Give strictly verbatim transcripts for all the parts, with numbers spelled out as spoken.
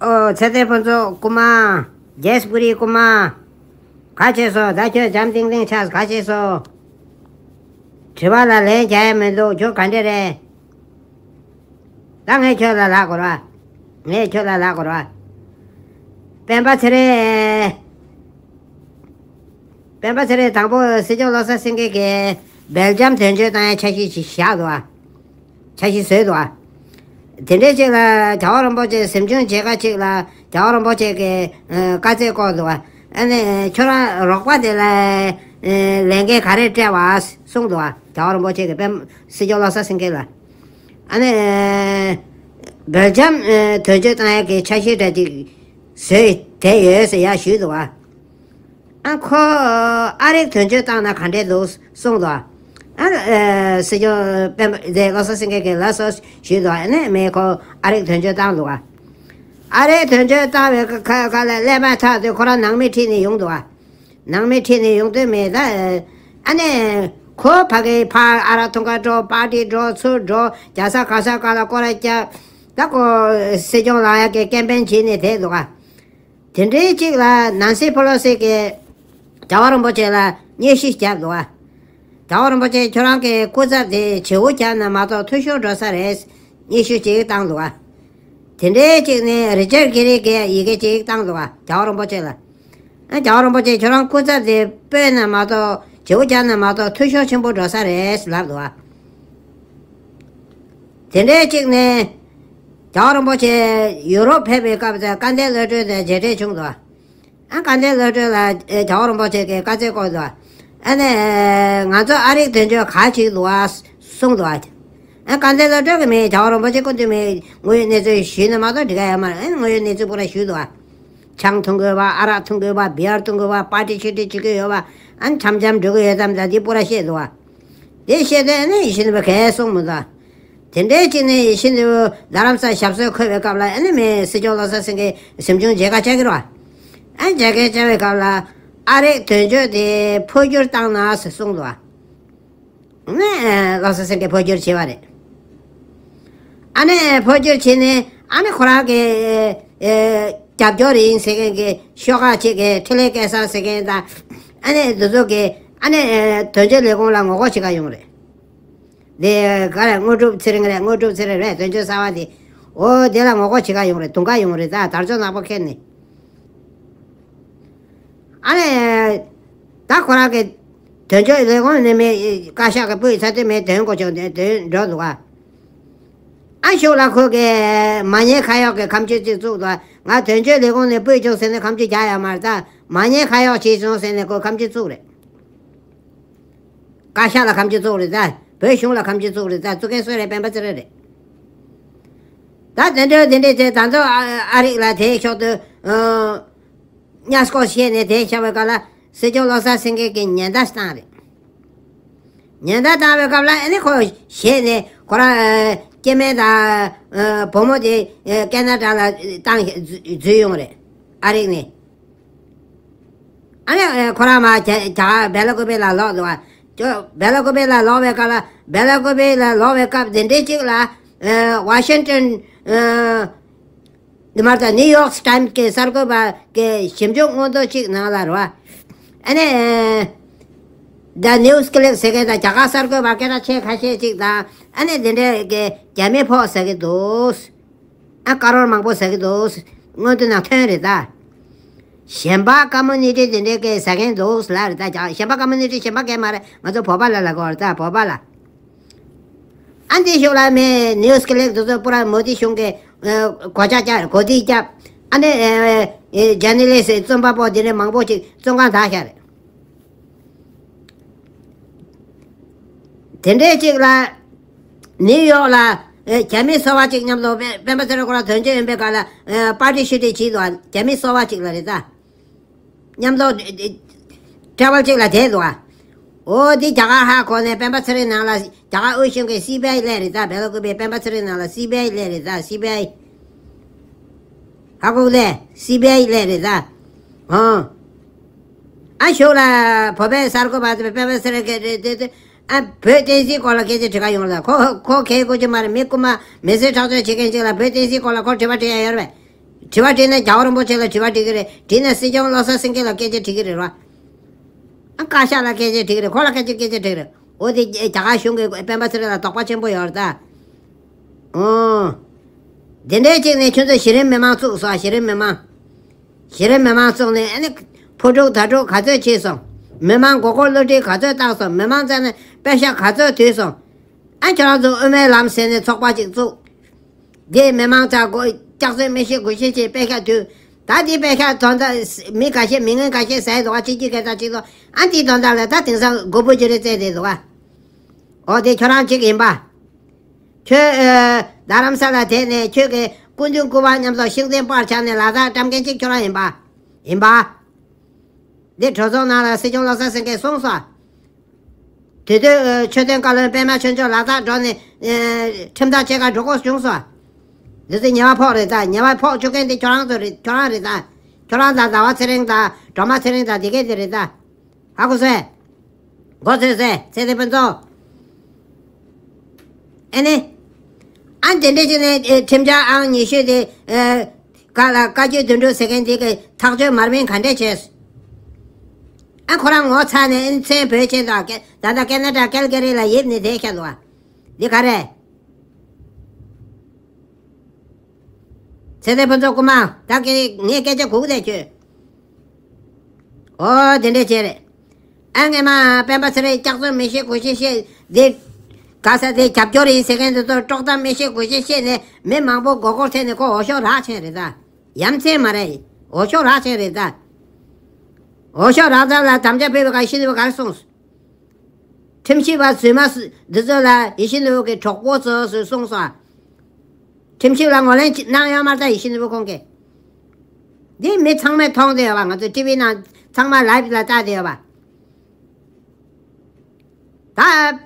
ཨོ་ཚེ་བརྟན་ཕུན་ཚོགས་རྐུ་མ། རྒྱལ་སྤུ་རིའི་རྐུ་མ། ག་བྱས་སོང་། ད་ཁྱོད་འཇམ་ཐིང་ཐིང་ཆགས་ག་བྱས་སོང་། དྲི་བ་ལ་ལན་རྒྱག་ཡ་མི་འདུག་ཁྱོད་ག་འདྲ་རེད། ད་ངས་ཁྱོད་ལ་ལབ་དགོས་ར། ངས་ཁྱོད་ལ་ལབ་དགོས་ར། སྤེན་པ་ཚེ་རིང་། སྤེན་པ་ཚེ་རིང་དང་པོ་སྲིད་སྐྱོང་བློ་བཟང་སེང་གེ་གིས་སྦེལ་ཇམ་དོན་གཅོད་བཏང་ཡ་འཆར་གཞི་ཅིག་བཞག་འདུག་ཨ། འཆར་གཞི་བཟོས་འདུག་ཨ། དེ་འདྲའི་ཅིག་ལ་རྒྱལ་བ་རིན་པོ་ཆེ་གཟིམ་ཆུང་མཇལ་ཁ་ཅིག་ལ་རྒྱལ་བ་རིན་པོ་ཆེ་གིས་ཨ་བཀའ་སྩལ་བསྐོར་འདུག་ཨ། ཨ་ནི་ཁྱོད་རང་རོགས་པ་དེ་ལ་ཨ་ལས་འགན་ག་རེ་སྤྲད་པ་གསུངས་འདུག་ཨ། རྒྱལ་བ་རིན་པོ་ཆེ་གིས་སྤེན་སྲིད་སྐྱོང་བློ་བཟང་སེང་གེ་ལ། ཨ་ནི་ཨ་སྦེལ་ཇམ་ཨ་དོན་གཅོད་བཏང་ཡ་གི་འཆར་གཞི་འདྲ་ཅིག་བཟོས་བསྡད་ཡོད་ཟེར་ཡ་ཞུས་འདུག་ཨ། ཨ་ཁོ་ཨ་རིག་དོན་གཅོད་བཏང་ན་ག་འདྲས་འདུག་གསུངས་འདུག་ཨ། ཨ་སྲིད་སྐྱོང་སྤེན་པ་དེ་བློ་བཟང་སེང་གེ་གིས་ལགས་སོ་ཞུས་འདུག་ཨ་ནི་མི་ཁོ་ཨ་རིག་དོན་གཅོད་བཏང་འདུག་ཨ། ཨ་རིག་དོན་གཅོད་བཏང་བའི་ཁ་ཁ་ལ་སླེབས་མ་ཐག་དུས་ཁོ་རང་ནང་མི་ཁྲིད་ནས་ཡོང་འདུག་ཨ། ནང་མི་ཁྲིད་ནས་ཡོང་དུས་མི་ད་ཨ་ནི་ཁོ་ཕ་གི་ཕར་ཨ་རག་འཐུང་ག་འགྲོ། པར་ཊི་འགྲོ། ཚུར་འགྲོ། རྒྱ་ས་ག་ས་ག་ལ་སྐོར་ར་རྒྱབ། ད་ཁོ་སྲིད་སྐྱོང་ལངས་ཡ་གི་ཀེམ་པེན་བྱས་ནས་བསྡད་འདུག་ཨ། དེ་འདྲའི་ཅིག་ལ་ནན་སི་ཕེ་ལོ་སི་གིས་རྒྱལ་བ་རིན་པོ་ཆེ་ལ་སྙན་ཞུ་བརྒྱབ་འདུག་ཨ། རྒྱལ་བ་རིན་པོ་ཆེ་ཁྱོད་རང་གི་སྐུ་ཚབ་དེ་བྱེའུ་རྒྱག་ན་མ་གཏོགས་འཐུས་ཤོར་འགྲོ་ས་རེད། སྙན་ཞུ་ཅིག་བཏང་འདུག་ཨ། དེ་འདྲའི་ཅིག་ནས་རི་ཅར་གྷི་རི་གིས་ཡི་གེ་ཅིག་བཏང་འདུག་ཨ། རྒྱལ་བ་རིན་པོ་ཆེ་ལ། ཨ་རྒྱལ་བ་རིན་པོ་ཆེ་ཁྱོད་རང་སྐུ་ཚབ་དེ་སྤོས་ན་མ་གཏོགས་བྱེའུ་རྒྱག་ན་མ་གཏོགས་འཐུས་ཤོར་ཆེན་པོ་འགྲོ་ས་རེད་ལབ་འདུག་ཨ། དེ་འདྲའི་གཅིག་ནས་རྒྱལ་བ་རིན་པོ་ཆེ་ཡུ་རོབ་ཕེབས་པའི་སྐབས་དེ་སྐལ་ལྡན་བློ་གྲོས་དང་མཇལ་འཕྲད་བྱུང་འདུག་ཨ། སྐལ་ལྡན་བློ་གྲོས་ལ་ཨེ་རྒྱལ་བ་རིན་པོ་ཆེ་གིས་བཀའ་སྩལ་བསྐོར་འདུག་ཨ། ཨ་ནི་ང་ཚོ་ཨ་རིའི་དོན་གཅོད་ག་ཅིག་འདུག་ཨ་གསུངས་འདུག་ཨ། ཨ་སྐལ་ལྡན་བློ་གྲོས་ཀྱིས་མི་རྒྱལ་བ་རིན་པོ་ཆེ་སྐུ་མདུན་མི་དངོས་ཡོད་གནས་ཚུལ་ཞུས་ན་མ་གཏོགས་འགྲིག་ག་ཡོད་མ་རེད། ཨ་ནི་དངོས་ཡོད་གནས་ཚུལ་པུ་ར་ཞུས་འདུག་ཨ། ཆང་འཐུང་གི་ཡོད་པ། ཨ་རག་འཐུང་གི་ཡོད་པ། བི་ཡར་འཐུང་གི་ཡོད་པ། པར་ཊི་ཤི་ཊི་བྱེད་ཀྱི་ཡོད་པ། ཨ་ནི་འཆམ་འཆམ་འགྲོ་གི་ཡོད་ཙམ་ད་འདི་པུ་ར་བཤད་འདུག་ཨ། དེ་བཤད་དུས་ཨ་ནི་ཡིད་བཞིན་པ་གས་གསུངས་མི་འདུག་ཨ། དེ་འདྲའི་ཅིག་ནས་ཡིད་བཞིན་དུ་རྡ་རམ་ས་ཞབས་སོར་འཁོད་པའི་སྐབས་ལ་ཨ་ནི་མི་སྲིད་སྐྱོང་བློ་བཟང་སེང་གེ་གཟིམ་ཆུང་མཇལ་ཁ་བཅར་གྱི་རེད་བ། ཨ་མཇལ་ཁ་བཅར་བའི་སྐབས་ལ་ཨ་རིག་དོན་གཅོད་དེ་འཕོ་འགྱུར་བཏང་ན་ཟེར་གསུངས་འདུག་བ། ཨ་ནི་བློ་བཟང་སེང་གེ་འཕོ་འགྱུར་བྱས་པ་རེད། ཨ་ནི་འཕོ་འགྱུར་བྱས་ནས་ཨ་ནི་ཁོ་རང་གི་ཨེ་རྒྱབ་སྐྱོར་ཡིན་ཟེར་མཁན་གྱི་ཤོག་ཁག་ཅིག་གི་འཕྲིན་ལས་སྐལ་བཟང་ཟེར་མཁན་དང་ཨ་ནི་འདི་ཚོ་གི་ཨ་ནི་དོན་གཅོད་ལས་ཁུངས་ལ་ངོ་རྒོལ་བྱེད་ག་ཡོང་རེད། དེ་ག་རེ་དངོས་གྲུབ་ཚེ་རིང་རེད། དངོས་གྲུབ་ཚེ་རིང་རེད། དོན་གཅོད་གསར་པ་དེ། འོ་དེ་ལ་ངོ་རྒོལ་བྱེད་ག་ཡོང་རེད། རྡུང་ག་ཡོང་རེད། ད་དར་ལྕོག་ནག་པོ་ཁྱེར་ནས། ཨ་ནི། ད་ཁོ་རང་གི་དོན་གཅོད་ལས་ཁུངས་ནས་མི་བཀའ་ཤག་གི་སྤུས་ཚད་དེ་མི་དོན་གོ་ཆོག་དོན་འགྲོ་འདུག་ག་ཨ་ཞོག་ལ་ཁོ་གི་མ་ཉེས་ཁ་གཡོག་གི་ཁ་མཆུ་གཅིག་བཙུགས་འདུག་ང་དོན་གཅོད་ལས་ཁུངས་ནས་སྤུས་བྱུང་ཟེར་ནས་ཁ་མཆུ་རྒྱག་ཡ་མ་རེད། ད་མ་ཉེས་ཁ་གཡོག་བྱས་བྱུང་ཟེར་ནས་ཁོ་ཁ་མཆུ་བཙུགས་རེད། བཀའ་ཤག་ལ་ཁ་མཆུ་བཙུགས་རེད་ད། བོད་གཞུང་ལ་ཁ་མཆུ་བཙུགས་རེད་ད། བཙུགས་མཁན་སུ་རེད། སྤེན་པ་ཚེ་རིང་རེད། ད་དེ་འདྲ་དེ་འདྲ་བྱས་ད་ཚོ་ཨ་ཨ་རིག་ལ་དེའི་ཕྱོགས་དུ་ཨ་གཉའ་སྐོར་བཤད་ནས་དེ་བྱ་བའི་སྐབས་ལ་སྲིད་སྐྱོང་བློ་བཟང་སེང་གེ་གིས་ཉེན་བརྡ་བཏང་རེད། ཉེན་བརྡ་བཏང་བའི་སྐབས་ལ་ཨ་ནི་ཁོ་ཞེད་ནས་ཁོ་རང་ཨ་སྐྱེ་དམན་དང་ཨ་བུ་མོ་དེ་ཨ་ཀེ་ན་ཌ་ལ་བཏང་འཛུལ་ཡོང་རེད། ཨ་རིག་ནས། ཨ་ནི་ཁོ་རང་མར་རྒྱ་རྒྱ་གར་སྦེ་ལ་ཀུ་པེ་ལ་ལོག་འདུག་བ། ཅོ་སྦེ་ལ་ཀུ་པེ་ལ་ལོག་པའི་སྐབས་ལ་སྦེ་ལ་ཀུ་པེ་ལ་ལོག་པའི་སྐབས་དེ་འདྲའི་ཅིག་ལ་ཨ་ཝ་ཤིང་ཊོན་ཨ་འདི་མར་ད་ནིའུ་ཡོག་ཊའིམ་སི་གི་གསར་འགོད་པ་གི་ཞིབ་འཇུག་སྔོན་འདོན་ཅིག་ནང་ལ་རེད་བ། ཨ་ནི་ཨ་ད་ནིའུ་སི་ཀི་ལིབ་ཟེར་མཁན་དང་རྒྱ་གར་གསར་འགོད་པ་སྐད་གྲགས་ཆེ་ཁ་ཤས་ཅིག་དང་ཨ་ནི་དེ་འདྲའི་གི་རྒྱ་མི་ཕོག་ཟེར་གི་འདུག་ཨ་ཀ་རོར་མང་པོ་ཟ་གི་འདུག་སྔོན་དུ་ནང་ཐོན་རེད་ད། གཞན་པ་ཀ་མུ་ནི་ཊི་དེ་འདྲའི་སྐད་ཟ་མཁན་འདུག་ལབ་རེད་ད། གཞན་པ་ཀ་མུ་ནི་ཊི་གཞན་པ་སྐད་མ་རེད། ང་ཚོ་བོད་པ་ལ་ལབ་དགོས་རེད་ད། བོད་པ་ལ། ཨ་འདི་ཞོག་ལ་མེ་ནིའུ་སི་ཀི་ལིབ་དེ་ཚོ་པུ་ར་མོ་དི་གཞུང་གི་གོ་ཆ་བཅག་གོ་དི་བརྒྱབ། ཨ་ནི་ཇར་ནལ་ལིསི་རྩོམ་པ་པོ་དེ་འདྲའི་མང་པོ་ཅིག་བཙོན་ཁང་བདག་བཞག་རེད། དེ་འདྲའི་ཅིག་ལ། ནིའུ་ཡོག་ལ་ཨེ་རྒྱ་མི་སོ་པ་ཅིག་མཉམ་དུ་སྤེན་སྤེན་པ་ཚེ་རིང་ཁོ་རང་དོན་གཅོད་ཡིན་པའི་སྐབས་ལ་ཨེ་པར་ཊི་ཤུ་ཊི་བྱས་འདུག་རྒྱ་མི་སོ་པ་ཅིག་ལ་རེད་ད། མཉམ་དུ་ཨེ་ཨེ་ཊེ་བལ་ཅིག་ལ་བསྡད་འདུག་འོ་འདི་རྒྱ་གར་ཧ་གོ་ནས་སྤེན་པ་ཚེ་རིང་ནང་ལ་རྒྱ་གར་དབུས་གཞུང་གི་སི་བི་ཨའི་སླེབས་རེད་ད། སྦེ་ལ་ཀུ་པེ་སྤེན་པ་ཚེ་རིང་ནང་ལ་སི་བི་ཨའི་སླེབས་རེད་ད། སི་བི་ཨའི། ཧ་གོ་གི་ལེ། སི་བི་ཨའི་སླེབས་རེད་ད། ཨང་། ཨ་ཞོག་ལ། བོད་པའི་གསར་འགོད་པ་དེ་སྤེན་པ་ཚེ་རིང་གིས་རེད་དེ་དེ། ཨ་བོད་བསྟན་སྲིད་སྐོར་ལ་སྐད་ཆ་དྲི་ག་ཡོང་ལ། ཁོ་ཁོ་གལ་དགོས་ཀྱི་མ་རེད། མི་རྐུ་མ་མི་ཚེ་ཁྲག་སྦྱོར་བྱེད་མཁན་ཅིག་ལ་བོད་བསྟན་སྲིད་སྐོར་ལ་ཁོ་དྲི་བ་དྲི་ཡ་ཡོད་རེད་པས། དྲི་བ་དྲིས་ན་རྒྱལ་བ་རིན་པོ་ཆེ་ལ་དྲི་བ་དྲི་གི་རེད། དྲིས་ན་སྲིད་སྐྱོང་བློ་བཟང་སེང་གེ་ལ་སྐད་ཆ་དྲི་གི་རེད་རོ། ཨ་བཀའ་ཤག་ལ་སྐད་ཆ་དྲི་གི་རེད། ཁོ་ལ་སྐད་ཆ་སྐད་ཆ་དྲི་གི་རེད། འོ་དེ་རྒྱ་གར་གཞུང་གིས་སྤེན་པ་ཚེ་རིང་ལ་དོགས་པ་ཆེན་པོ་ཡོད་རེད་ད། ཨོ། དེ་འདྲའི་ཅིག་ནས་ཁྱོད་ཚོ་གཞི་རིམ་མི་མང་བཙུགས་སོང་། གཞི་རིམ་མི་མང་། གཞི་རིམ་མི་མང་བཙུགས་ནས་ཨ་ནི་ཕོ་ཕྲུག་དྭ་ཕྲུག་ག་ཚོད་བྱས་སོང་། མི་མང་མགོ་སྐོར་བསླུ་བྲིད་ག་ཚོད་བཏང་སོང་། མི་མང་རྩ་ནས་པད་ཤག་ག་ཚོད་བསྡུས་སོང་། ཨ་ཁྱོད་རང་ཚོ་དབུ་མའི་ལམ་ཟེར་ནས་ཚོགས་པ་ཅིག་བཙུགས། དེ་མི་མང་ཚ་སྐྱག་རྫུན་མི་ཤེས་དགུ་ཤེས་ཤེས་པད་ཤག་བསྡུས། ད་དེ་པད་ཤག་དོན་དག་མི་ཁ་ཤས་མི་ངན་ཁ་ཤས་ཟས་འདུག་ག་ཕྱི་རྒྱུད་སྐད་ཆ་ཅིག་ལོ། ཨ་དེའི་དོན་དག་ལ་ད་དེང་སང་མགོ་བོ་ཇོ་རི་རྩེ་དེ་འདུག་ག་ཨོ་དེ་ཁྱོད་རང་ཅིག་ཡིན་པ། ཁྱོད་ཨ་རྡ་རམ་ས་ལ་དེད་ནས་ཁྱོད་ཀྱི་སྐུ་མདུན་སྐུ་པར་མཉམ་དུ་ཤིང་རྟའི་པར་ཆགས་ནས་ལ་དྭགས་བཀྲམ་མཁན་གཅིག་ཁྱོད་རང་ཡིན་པ། ཡིན་པ། འདི་གྲོས་ཚོགས་ནང་ལ་སྲིད་སྐྱོང་བློ་བཟང་སེང་གེས་གསུངས་སོང་། དེ་དུས་ཨ་མཆོད་རྟེན་བཀའ་བློན་པད་མ་ཆོས་འབྱོར་ལ་དྭགས་འགྲོ་ནས་ཨ་ཁྲིམས་ཐག་བཅད་ག་འགྲོ་དགོས་བྱུང་སོང་། འདི་ཚོ་ཉེས་པ་ཕོག་རེད་ད། ཉེས་པ་ཕོག་བཅུག་མཁན་དེ་ཁྱོད་རང་ཚོ་རེད། ཁྱོད་རང་རེད་ད། ཁྱོད་རང་དང་ཟླ་བ་ཚེ་རིང་དང་སྒྲོལ་མ་ཚེ་རིང་དང་དེ་གས་དེ་རེད་ད། ཧ་གོ་སོང་། མགོ་ཚོས་སོང་། ཚེ་བརྟན་ཕུན་ཚོགས། ཨེ་ནི། ཨ་དེ་འདྲ་བྱས་ནས་ཨེ་ཁྲིམས་འཆར་ཨང་ཉི་ཤུ་དེ་ཨེ་ག་ལ་བཀའ་བརྒྱུད་དོན་གྲུབ་ཟེར་མཁན་དེ་གི་ཐག་གཅོད་མར་མེ་ག་འདྲ་བྱས། ཨ་ཁོ་རང་ངོ་ཚ་ནས་ཨེ་མཚན་བོད་ཆེན་དང་ད་ལྟ་ཀེ་ན་ཌ་ཀལ་ག་རི་ལ་ཡིབ་ནས་བསྡད་ཤག་འདུག་བ། འདི་ག་རེད། ཚེ་བརྟན་ཕུན་ཚོགས་སྐུ་མ། ད་ཀྱི་ངས་སྐད་ཆ་གོ་གི་བསྡད་ཁྱོད། ཨོ་དེ་འདྲས་བྱས་རེད། ཨ་ངས་མ་སྤེན་པ་ཚེ་རིང་སྐྱག་རྫུན་མི་ཤེས་དགུ་ཤེས་ཤེས་འདི། ག་ས་དེ་རྒྱབ་སྐྱོར་ཡིན་ཟེར་མཁན་དེ་ཚོ་དཀྲོག་གཏམ་མི་ཤེས་དགུ་ཤེས་ཤེས་ནས་མི་མང་པོ་མགོ་སྐོར་ཐེབས་ནས་ཁོ་འོས་ཤོག་རག་ཕྱིན་རེད་ད། ཡ་མཚན་མ་རེད། འོས་ཤོག་རག་ཕྱིན་རེད་ད། འོས་ཤོག་རག་ཙམ་ལ་དམ་བཅའ་ཕུལ་བའི་སྐབས་ཡེ་ཤེས་ནོར་བུ་ག་རེ་གསུངས། ཁྲིམས་ཞིབ་པ་རྫུན་མ་སུ་འདི་ཚོ་ལ་ཡེ་ཤེས་ནོར་བུ་གི་གྲོགས་པོ་ཚོ་སུ་གསུངས་སོང་། ཁྲིམས་ཞིབ་ལ་ངོས་ལེན་གནང་ཡོད་མ་རེད་ད་ཡེ་ཤེས་ནོར་བུ་ཁོང་གིས། འདི་མི་ཚང་མས་མཐོང་བསྡད་ཡོད་པ། ང་ཚོ་ཊི་ཝི་ནང་ཚང་མ་ལའིབ་ལ་ལྟ་བསྡད་ཡོད་པ། ད་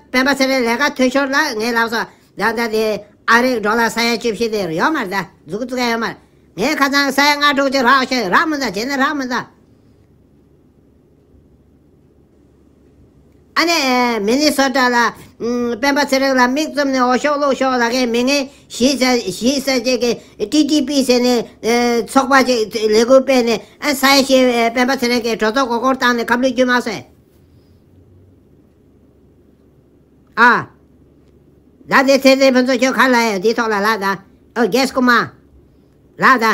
སྤེན་པ་ཚེ་རིང་ལས་ཀ་འཐུས་ཤོར་ལ་ངས་ལབ་སོང་། ད་ད་དེ་ཨ་རིག་ཌོ་ལར་ས་ཡ་བཅུ་བཞི་དེ་ཡོད་མ་རེད་ད། འཛུགས་འཛུགས་ཡ་ཡོད་མ་རེད། ངས་ཁ་སང་ས་ཡ་ལྔ་དྲུག་ཅིག་རག་ཤེས་རག་མི་འདུག་བྱས་ན་རག་མི་འདུག་ཨ་ནེ་མི་ནི་སོ་ཊ་ལ་ཨམ་སྤེན་པ་ཚེ་རིང་ལ་མིག་བཙུམ་ནས་འོས་ཤོག་བླུགས་ཤོག་ལབ་མཁན་མི་ངན་བཞི་ཙམ་བཞི་ཙམ་ཅིག་གིས་ཊི་ཊི་པི་ཟེར་ནས་ཨ་ཚོགས་པ་ཅིག་ལས་འགུལ་སྤེལ་ནས་ཨ་ས་ཡ་བཞི་སྤེན་པ་ཚེ་རིང་གིས་གྲོས་ཚོགས་སྒོ་སྐོར་བཏང་ནས་ཁ་བསླུས་རྒྱུ་མ་ཟད། ཨ། ལ་དེ་ཚེ་ཚེ་ཕུན་ཚོགས་ཁྱོད་ག་ལ་ཡོད་འདིའི་ཐོག་ལ་ལ་ད། ཨོ་རྒྱལ་སྐུ་མ། ལ་ད།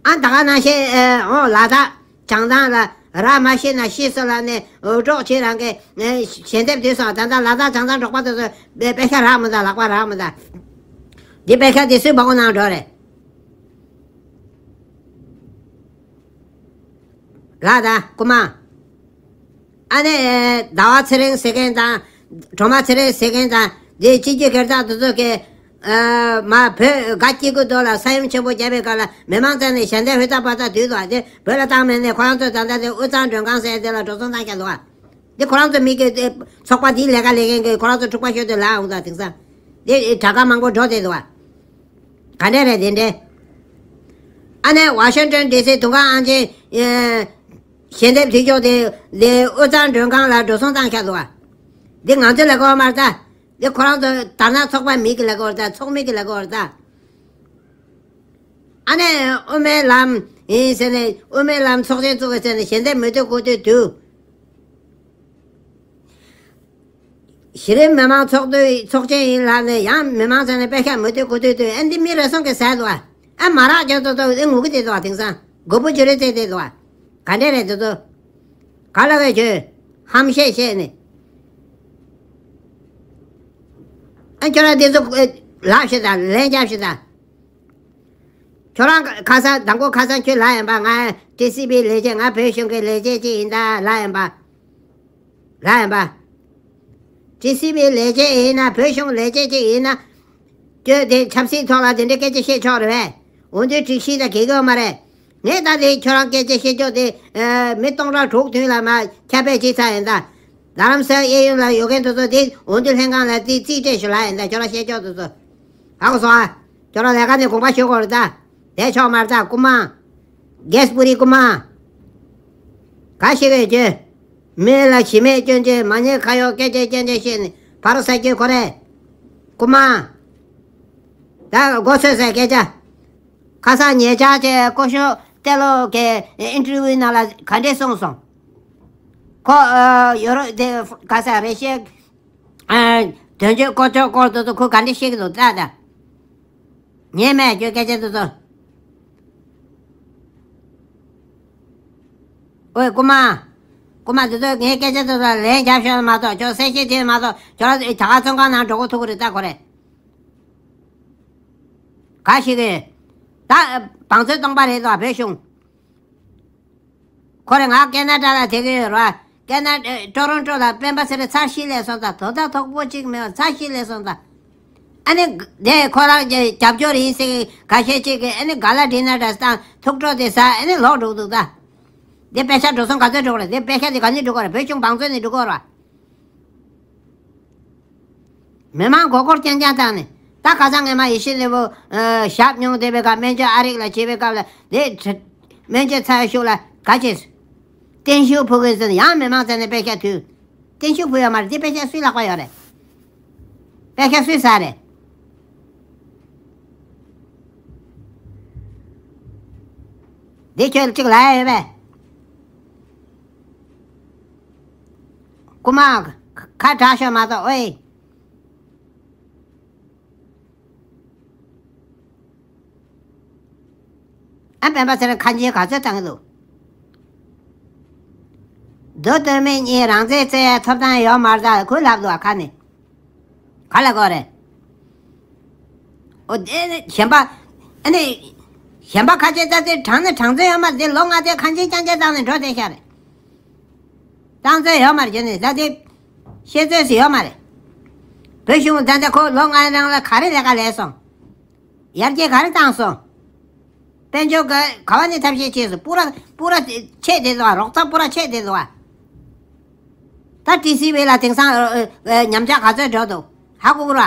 ཨ་ད་ག་ནང་བཞིན་ཨེ་ཨོ་ལ་དྭགས་བྱང་ཐང་ལ་ར་མ་ཤེས་ན་ཤེས་སོ་ལ་ནས་འུར་སྒྲོག་བྱེད་རང་གི་ཨེ་ཞལ་འདེབས་དུས་སོང་། ད་ད་ལ་དྭགས་བྱང་ཐང་འབྲོག་པ་དེ་ཚོ་དཔེ་དཔེ་ཤ་རག་མི་འདུག་ལག་པ་རག་མི་འདུག་འདི་དཔེ་ཤ་འདི་སུས་འབག་གོ་གནང་འགྲོ་རེད། ལ་དྭགས་སྐུ་མ། ཨ་ནེ་ཟླ་བ་ཚེ་རིང་ཟེར་མཁན་དང་སྒྲོལ་མ་ཚེ་རིང་ཟེར་མཁན་དང་དེ་སྤྱི་རྒྱུ་སྒེར་བདག་དེ་ཚོ་གིས་ཨ་མ་བོད་དགའ་སྐྱིད་ཀྱི་མདོ་ལ་ས་ཡོམ་ཆེན་པོ་བརྒྱབ་པའི་སྐབས་ལ་མི་མང་རྩ་ནས་ཞལ་འདེབས་ཧུར་ཐག་པ་ཐག་བསྡུས་འདུག་དེ་བོད་ལ་བཏང་མེད་ནས་ཁོ་རང་ཚོ་ད་ལྟ་དེ་དབུས་གཙང་མགྲོན་ཁང་ཟེར་དེ་ལ་འགྲོ་སོང་བཏང་བཞག་འདུག་དེ་ཁོ་རང་ཚོ་མི་གི་དེ་ཚོགས་པ་དེའི་ལས་ཀ་ལས་མཁན་གྱི་ཁོ་རང་ཚོ་འཁྲུག་པ་ཤོར་དུས་ལ་འོང་ད་དེང་སང་དེ་དྲ་ག་མང་པོ་འགྲོ་བསྡད་འདུག་ག་འདྲ་རེད་དེ་འདྲས། ཨ་ནེ་ཝ་ཤིང་ཊོན་ཌི་སི་དུང་དཀར་ཨང་ཅན་ཞལ་འདེབས་དུས་ཆོག་དེ་དེ་དབུས་གཙང་མགྲོན་ཁང་ལ་འགྲོ་སོང་བཏང་བཞག་འདུག་བ། འདི་ང་ཚོའི་ལས་ཀ་བ་མ་རེད་ད། འདི་ཁོ་རང་ཚོ་དར་ནག་ཚོགས་པ་མི་གི་ལས་ཀ་བ་རེད་ད། ཚོགས་མི་གི་ལས་ཀ་བ་རེད་ད། ཨ་ནེ་དབུ་མའི་ལམ་ཡིན་ཟེར་ནས་དབུ་མའི་ལམ་ཚོགས་ཆེན་བཙུགས་གི་ཟེར་ནས་ཞལ་འདེབས་མི་འདོད་དགོས་དུས་དུས། གཞི་རིམ་མི་མང་ཚོགས་འདུའི་ཚོགས་ཆེན་ཡིན་ལབ་ནས་ཡང་མི་མང་ཚང་ནས་དཔེ་ཤ་མི་འདོད་དགུ་འདོད་འདོད། ཨ་འདི་མི་རེ་ཟུང་གིས་ཟ་འདུག་བ། ཨ་མ་རག་རྒྱག་ཏོ་ཏོ་ཨེ་ངུ་གི་བསྡད་འདུག་བ། དེང་སང་མགོ་བོ་ཇོ་རི་བརྩེགས་བསྡད་འདུག་བ། ག་འདྲས་རེད་འདི་ཚོ། ག་ལ་བས་ཁྱོད། ཧམ་བཤད་བཤད་ནས། ཨ་ཁྱོད་རང་འདི་ཚོ་ལབ་ཤིག་དང་ལན་རྒྱབ་ཤིག་དང་། ཁྱོད་རང་ཁ་སང་དང་པོ་ཁ་སང་ཁྱོད་ལབ་ཡིན་པ། ང་ཊི་སི་བི་ལས་བྱེད། ང་བོད་གཞུང་གི་ལས་བྱེད་ཅིག་ཡིན་ད་ལབ་ཡིན་པ། ལབ་ཡིན་པ། ཊི་སི་བི་ལས་བྱེད་ཡིན་ན་བོད་གཞུང་ལས་བྱེད་ཅིག་ཡིན་ན། ཁྱོད་དེ་ཆབ་སྲིད་ཐོག་ལ་དེ་འདྲའི་སྐད་ཆ་བཤད་ཆོག་རེད་པས། འོ་དེ་སྒྲིག་གཞི་དང་འགལ་གྱི་ཡོད་མ་རེད། ངས་ད་དེ་ཁྱོད་རང་སྐད་ཆ་བཤད་ཆོག་དེ་མི་སྟོང་ཕྲག་དྲུག་བདུན་ལ་མ་ཁྱབ་སྤེལ་བྱས་ཚར་ཡིན་ད། རྡ་རམ་ས་གཡས་གཡོན་ལ་ཡོད་མཁན་དེ་ཚོ་དེ་འོ་དེ་ལྷན་ཁང་ལ་དེ་རྩིས་སྤྲད་ཞུ་ལབ་ཡིན་ད། ཁྱོད་རང་བཤད་ཆོག་དེ་ཚོ། ཧ་གོ་སོང་ཨ། ཁྱོད་རང་ལས་ཀ་ནས་དགོངས་པ་ཞུ་དགོས་རེད་ད། བསྡད་ཆོག་མ་རེད་ད་རྐུ་མ། རྒྱལ་སྤུ་རི་རྐུ་མ། ག་ཤེས་གི་ཁྱོད། མི་ལ་ཞི་མེད་སྐྱོན་ཅན། མ་ཉེས་ཁ་གཡོག་སྐད་ཆ་སྐྱོན་ཅན་བཤད་ནས་ཕ་རོ་ས་སྐྱོན་ཁོ་རེད། རྐུ་མ། ད་མགོ་ཚོས་སའི་སྐད་ཆ། ཁ་སང་ཉེ་ཆར་གྱི་སྐུ་ཞབས་ཏེ་ལོ་གི་ཨིན་ཊར་བིའུ་ནང་ལ་ག་འདྲས་གསུངས་སོང་། ཁོ་ཨ་ཡོ་རོབ་དེ་ག་ས་རེ་ཤི་ཨ་དོན་གཅོད་སྐོར་ཚོགས་སྐོར་དུ་དུ་ཁོ་ག་འདྲས་བཤད་ཀྱི་འདུག་ལྟ་ད། ཉན་མེད་ཁྱོད་སྐད་ཆ་དེ་ཚོ། ཨོའི་རྐུ་མ། རྐུ་མ་དེ་ཚོས་ངའི་སྐད་ཆ་དེ་ཚོ་ལན་རྒྱབ་ཤོག་མ་གཏོགས་ཁྱོད་གསལ་བཤད་བྱས་མ་གཏོགས་ཁྱོད་རང་ད་ག་བཙོན་ཁང་ནང་འགྲོ་གི་ཐུག་གི་རེད་ད་ཁོ་རེ། ག་ཞིག་གིས། ད་བང་མཛོད་སྟོང་པ་རེད་དོ་བོད་གཞུང་། ཁོ་རེ་ང་ཀེ་ན་ཌ་ལ་བསྡད་ཀྱི་ཡོད་རེད་བ། ཀེ་ན་ཊོ་རོན་ཊོ་ལ་སྤེན་པ་ཚེ་རིང་ཚར་བཞི་སླེབས་སོང་ད་དོ་ད་དོག་པོ་གཅིག་མེད་པ་ཚར་བཞི་སླེབས་སོང་ད། ཨ་ནི་དེ་ཁོ་རང་གི་རྒྱབ་སྐྱོར་ཡིན་ཟེར་གི་ཁ་ཤས་གཅིག་གིས་ཨ་ནི་ག་ལ་འགྲིག་ན་འདྲ་སྟངས་ཐུགས་སྤྲོ་དེ་ཟ་ཨ་ནི་ལོག་འགྲོ་འདུག་ད། དེ་པེ་ཤ་འགྲོ་སོང་ག་ཚོད་འགྲོ་གི་རེད། དེ་པེ་ཤ་དེ་ག་ནས་འགྲོ་གི་རེད། བོད་གཞུང་བང་མཛོད་ནས་འགྲོ་གི་རེད་བ། མི་མང་མགོ་སྐོར་རྐྱང་རྐྱང་བཏང་ནས་ད་ཁ་སང་ངས་མ་ཡེ་ཤེས་ལེ་བོ་ཞབས་མྱོང་བསྡད་པའི་སྐབས་སྨན་བཅོས་ཨ་རིག་ལ་བྱེད་པའི་སྐབས་ལ་དེ་སྨན་བཅོས་ཚར་ཤུགས་ལ་ག་བྱེད། བརྟན་བཞུགས་ཕུལ་གི་ཟེར་ནས་ཡང་མི་མང་རྩ་ནས་པེ་ཤ་དུས། བརྟན་བཞུགས་ཕུལ་ཡོད་མ་རེད། དེ་པེ་ཤ་སུའི་ལག་པ་ཡོད་རེད། པེ་ཤ་སུས་ཟ་རེད། འདི་ཁྱོད་གཅིག་ལ་ཡ་ཡོད་པས། རྐུ་མ། ཁ་གྲག་ཤོག་མ་གཏོགས་ཨོའི། ཨ་སྤེན་པ་ཚེ་རིང་ཁ་འཇིན་ག་ཚོད་བཏང་གི་འདུག་མདོ་སྟོད་སྨད་གཉིས་རང་བཙན་རྩོད་ཡ་ཐོབ་ཐང་ཡོད་མ་རེད་ད་ཁོས་ལབ་འདུག་ཨ་ཁ་ནས། ག་ལ་གོ་རེད། ཨོ་དེ་ནི་གཞན་པ། ཨ་ནི། གཞན་པ་ཁ་ཆེ་ད་དེ་དྲང་ནི་དྲང་བཙན་ཡོད་མ་རེད། དེ་ལོ་ལྔ་དེ་ཁ་འཇིན་རྐྱང་རྐྱང་བཏང་ནས་འགྲོ་བསྡད་ཤག་རེད། བཏང་བཙན་ཡོད་མ་རེད་ནི་ད་དེ། བཤད་ཚོད་ཟིག་ཡོད་མ་རེད། བོད་གཞུང་ད་ལྟ་ཁོ་ལོ་ལྔའི་རིང་ལ་ག་རེ་ལས་ཀ་ལས་སོང་། ཡར་རྒྱས་ག་རེ་བཏང་སོང་། དཔལ་འབྱོར་ག་ག་བ་ནས་ཐབས་ཤེས་བྱས་སོང་། སྤུ་ར་སྤུ་ར་ཆད་བསྡད་འདུག་བ། རོགས་ཚ་སྤུ་ར་ཆད་བསྡད་འདུག་བ། ད་ཊི་སི་ཝི་ལ་དེང་སང་ཨ་ཨ་ཉམས་ཆག་ག་ཚོད་འགྲོ་འདུག་ཧ་གོ་གི་ར།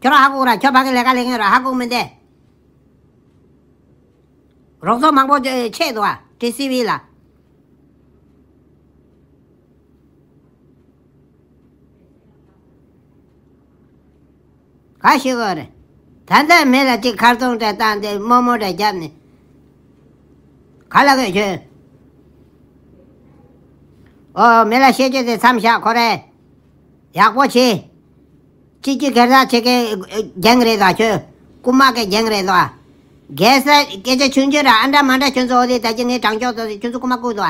ཁྱོད་རང་ཧ་གོ་གི་ར། ཁྱོད་ཕ་གི་ལས་ཀ་ལས་མཁན་ར་ཧ་གོ་གི་མི་འདུག་རོགས་ཚོགས་མང་པོ་ཆད་འདུག་བ་ཊི་སི་ཝི་ལ། ག་ཤེས་གི་རེད། ད་ལྟ་མི་ལ་ཅིག་ཁ་རྡུང་འདྲ་བཏང་སྟེ་རྨོ་མོ་འདྲ་བརྒྱབ་ནས། ག་ལ་གི་ཁྱོད། ཨོ་མི་ལ་བཤད་རྒྱུ་དེ་མཚམས་བཞག་ཁོ་རེ། ཡག་པོ་བྱེད། སྤྱི་སྤྱོད་སྒེར་བདག་བྱེད་མཁན་རྒྱང་རེད་ད་ཁྱོད། རྐུ་མ་གི་རྒྱང་རེད་ད། རྒྱལ་ས་སྐད་ཆ་ཆུང་ཆུང་ར་ཨ་འདྲ་མ་འདྲ་ཁྱོད་ཚོ་འོ་དེ་ད་ཅི་ངའི་དྲང་ཕྱོགས་ཚོ་ཁྱོད་ཚོ་རྐུ་མ་རྐུ་འདུག་ཨ།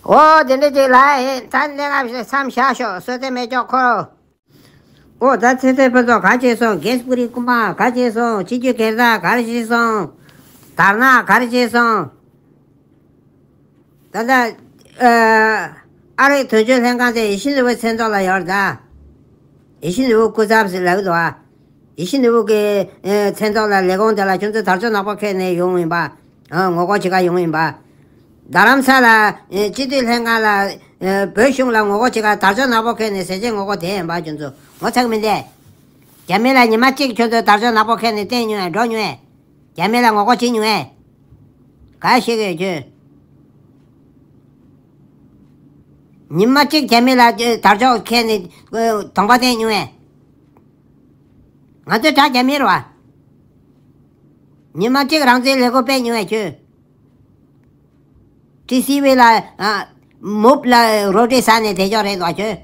ཨོ་དེ་འདྲ་ཅིག་ལ་ཨེ་ད་གནས་སྐབས་མཚམས་བཞག་ཤོག་བསོད་བདེ་མེད་ཀྱོག་ཁོ། ཨོ་ད་ཚེ་བརྟན་ཕུན་ཚོགས་ག་བྱས་སོང་། གེ་སི་པུ་རི་རྐུ་མ་ག་བྱས་སོང་། སྤྱི་སྤྱོད་སྒེར་བདག་ག་རེ་བྱས་སོང་། དར་ནག་ག་རེ་བྱས་སོང་། ད་ལྟ་ཨ་རིའི་དོན་གཅོད་ལྷན་ཁང་དེ་ཡེ་ཤེས་ནོར་བུའི་མཚན་ཐོག་ལ་ཡོད་རེད་ད། ཡེ་ཤེས་ནོར་བུ་སྐུ་ཚབ་ཟེར་ལབ་ཀྱི་འདུག་ཨ། ཡེ་ཤེས་ནོར་བུ་གི་ཨེ་མཚན་ཐོག་ལ་ལས་ཁུངས་དེ་ལ་ཁྱོད་ཚོ་དར་ལྕོག་ནག་པོ་འཁྱེར་ནས་ཡོང་ཡིན་པ། ཨ་ངོ་རྒོལ་བྱེད་ག་ཡོང་ཡིན་པ། རྡ་རམ་ས་ལ་ཨེ་སྤྱི་འཐུས་ལྷན་ཁང་ལ་ཨེ་བོད་གཞུང་ལ་ངོ་རྒོལ་བྱེད་ག་དར་ལྕོག་ནག་པོ་འཁྱེར་ནས་ཟས་བཅད་ངོ་རྒོལ་དེ་ཡིན་པ། ཁྱོད་ཚོ་ངོ་ཚ་གི་མི་འདུག་རྒྱ་མི་ལ་ཉི་མ་གཅིག་ཁྱོད་ཚོ་དར་ལྕོག་ནག་པོ་འཁྱེར་ནས་བསྟན་མྱོང་ངས་འགྲོ་མྱོང་ངས། རྒྱ་མི་ལ་ངོ་རྒོལ་བྱེད་མྱོང་ངས། ག་ཤེས་གི་ཁྱོད། ཉི་མ་གཅིག་རྒྱ་མི་ལ་དར་ལྕོག་འཁྱེར་ནས་གདོང་པ་བསྟན་མྱོང་ངས། ང་ཚོའི་དགྲ་རྒྱ་མི་རེད་བ། ཉི་མ་གཅིག་རང་བཙན་ལས་འགུལ་སྤེལ་མྱོང་ངས་ཁྱོད། ཊི་སི་ཝི་ལ་ཨ་མུབ་ལ་རོ་ཏི་ཟ་ནས་བསྡད་ཀྱོག་རེད་དོ་ཁྱོད།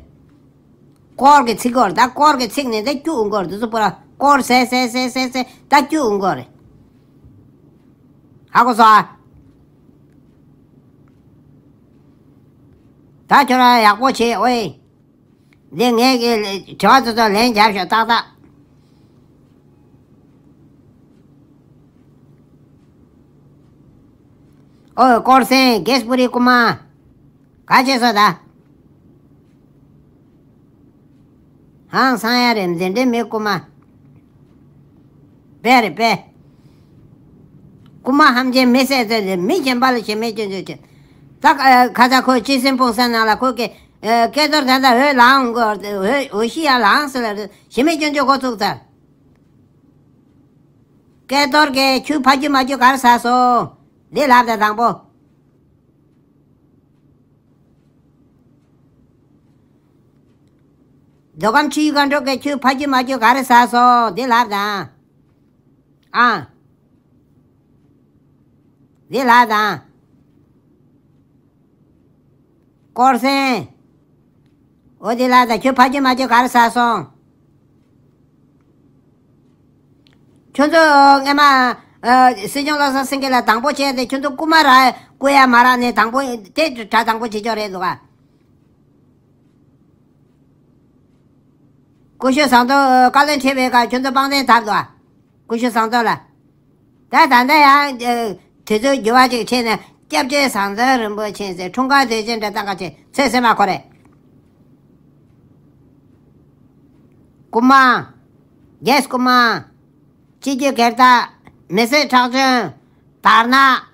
སྐོར་གི་ཚིག་སྐོར་ད་སྐོར་གི་ཚིག་ནས་ད་སྐྱུག་འོང་གོ་རེད། དེ་ཚོ་པོ་ར་སྐོར་ཟེ་ཟེ་ཟེ་ཟེ་ཟེ་ད་སྐྱུག་འོང་གོ་རེད། ཧ་གོ་སོང་ཨ། ད་ཁྱོད་རང་ཡག་པོ་བྱེད་ཨོའི། འདི་ངས་ཀྱི་དྲི་བ་ཚོ་ཚོ་ལན་རྒྱབ་ཤོག་ཏག་ཏག་ཨོ་ཀོར་སེང་གེ་སི་པུ་རི་རྐུ་མ། ག་བྱས་སོ་ད། ཧང་སང་ཡ་རེད་འདི་འདྲའི་མི་རྐུ་མ། དཔེ་རེད་དཔེ། རྐུ་མ་ཧམ་ཆེན་མི་བསད་ཚོད་རེད། མི་གཞན་པ་ལ་ཞེ་མེད་སྐྱོན་བརྗོད་བྱེད། ད་ཁ་ཚ་ཁོ་སྤྱི་སེམས་སྤུངས་ས་ནང་ལ་ཁོ་གི་སྐལ་རྡོར་ད་ལྟ་འོད་ལངས་གོ་འོད་འོད་ཤི་ཡ་ལངས་ཟེར་ལ་ཞེ་མེད་སྐྱོན་བརྗོད་འགོ་ཚུགས་ཚར། སྐལ་རྡོར་གིས་ཆུ་ཕ་རྒྱུ་མ་རྒྱུ་གར་ཟ་སོང་། འདི་ལབ་དང་དང་པོ། མདོ་ཁམས་ཆུ་བཞི་སྒང་དྲུག་གི་ཁྱོད་ཕ་རྒྱུད་མ་རྒྱུད་ག་རེ་ཟ་སོང་འདི་ལབ་དང་། ཨ། འདི་ལབ་དང་། དཀོར་སེང་། འོ་འདི་ལབ་དང་། ཁྱོད་ཕ་རྒྱུད་མ་རྒྱུད་ག་རེ་ཟ་སོང་། ཁྱོད་ཚོ་སྔས་མ། ཨ། སྲིད་སྐྱོང་བློ་བཟང་སེང་གེ་ལ་དང་པོ་བྱས་ཏེ་ཁྱོད་ཚོ་རྐུ་མ་ར་རྐུ་ཡ་མ་རག་ནས་དང་པོ་དེ་གྲ་དང་པོ་བྱེད་ཆོག་རེད་འདུག་ག་སྐུ་ཞབས་ཟམ་གདོང་བཀའ་བློན་ཁྲི་པའི་སྐབས་ཁྱོད་ཚོ་དཔང་རྟགས་དར་འདུག་ག་སྐུ་ཞབས་ཟམ་གདོང་ལ། ད་ད་ལྟ་ཡང་། ཨ། དུས་ཚོད་འགྱུར་བ་ཅིག་ཕྱིན་ནས་སྐྱབས་རྗེ་ཟམ་གདོང་རིན་པོ་ཆེ་ཟེར་འཁྲུངས་སྐར་དུས་ཆེན་འདྲ་བཏང་ག་ཆེ་ཚེ་སེམས་མ་ཁོ་རེད། རྐུ་མ། རྒྱས་རྐུ་མ། སྤྱི་རྒྱུ་སྒེར་བདག་མི་སེར་ཁྲག་སྦྱོར། དར་ནག